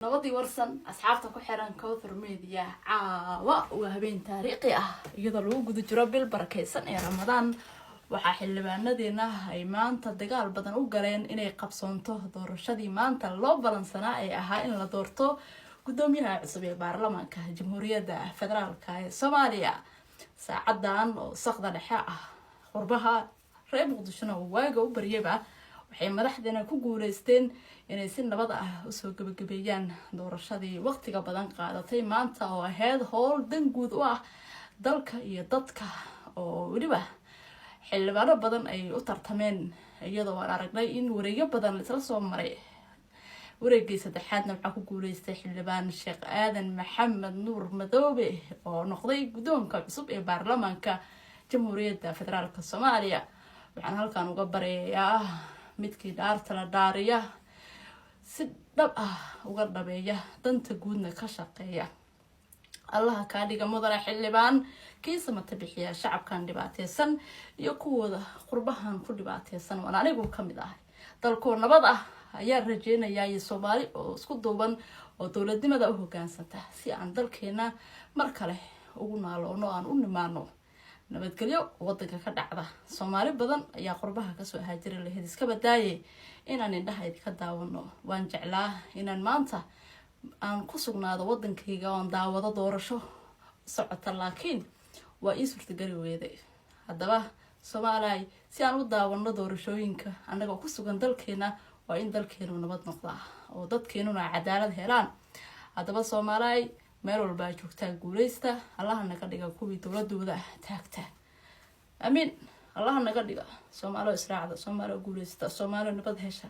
Nabadii warsan, asxaabta ku xiran Cowthar Media. Caawa waa habeen taariikhi ah, iyadoo lagu guda jiro bil barakeysan ee Ramadaan. Waxaa xildhibaanadeena ay maanta dagaal badan u galeen inay qabsoonto doorashadii maanta loo balansanaa ee ahaa in la doorto guddoomiyaha cusub ee baarlamaanka Jamhuuriyadda Federaalka ee Soomaaliya. Saacadan oo saqda dhexe ah, qurbaha reer Muqdishona uu waaga u baryaba, waxay madaxdeena ku guuleysteen inay si nabad ah usoo gebagabeeyaan doorashadii waqtiga badan qaadatay maanta, oo ahayd howl dan guud u ah dalka iyo dadka, oo weliba xildhibaano badan ay u tartameen, iyadoo aan aragnay in wareegyo badan laisla soo maray. Wareegii saddexaadna waxaa ku guuleystay Xildhibaan Sheekh Aadan Maxamed Nuur Madoobe, oo noqday guddoonka cusub ee baarlamaanka Jamhuuriyadda Federaalka Soomaaliya. Waxaan halkan uga baryayaa midkii dhaarta la dhaariya si dhab ah uga dhabeeya, danta guudna ka shaqeeya. Allaha kaa dhiga, mudane xildhibaan, kii samata bixiya shacabkan dhibaateysan iyo kuwooda qurbahan ku dhibaateysan, waan anigu kamid ahay. Dalkoo nabad ah ayaan rajeynayaa iyo Soomaali oo isku duuban oo dowladnimada u hogaansanta, si aan dalkeena mar kale ugu naaloono, aan u nimaano nabadgelyo wadanka ka dhacda. Soomaali badan ayaa qurbaha kasoo haajiri lahayd, iska badaaye inaan indhaha idinka daawano. Waan jeclaa inaan maanta aan ku sugnaado wadankayga oon daawado doorasho socota, laakiin waa ii suurtageli weeday. Haddaba Soomaaliya, si aan u daawano doorashooyinka annagoo ku sugan dalkeena, waa in dalkeenu nabad noqdaa oo dadkeenuna cadaalad helaan. Haddaba Soomaaliya, meel walba joogtaa, guuleysta. Allaha naga dhiga kuwii dowladooda taagta. Amiin. Allaha naga dhiga Soomaalo israacda, Soomaalo guuleysta, Soomaalo nabad hesha.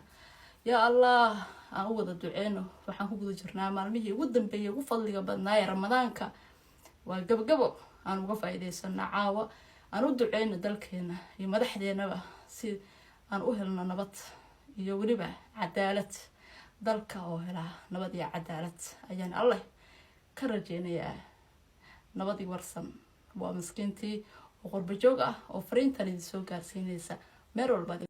Yaa Allah, aan u wada duceyno. Waxaan ku guda jirnaa maalmihii ugu dambeeyay, ugu fadliga badnaa ee Ramadaanka. Waa gabgabo, aan uga faa-iideysana caawa, aan u duceyno dalkeena iyo madaxdeenaba, si aan u helno nabad iyo weliba cadaalad. Dalka oo helaa nabad iyo cadaalad ayaan Alleh ka rajeynayaa. Nabadii warsan, waa maskiintii oo qurba joog ah oo fariintan idin soo gaarsiinaysa meel walbaad.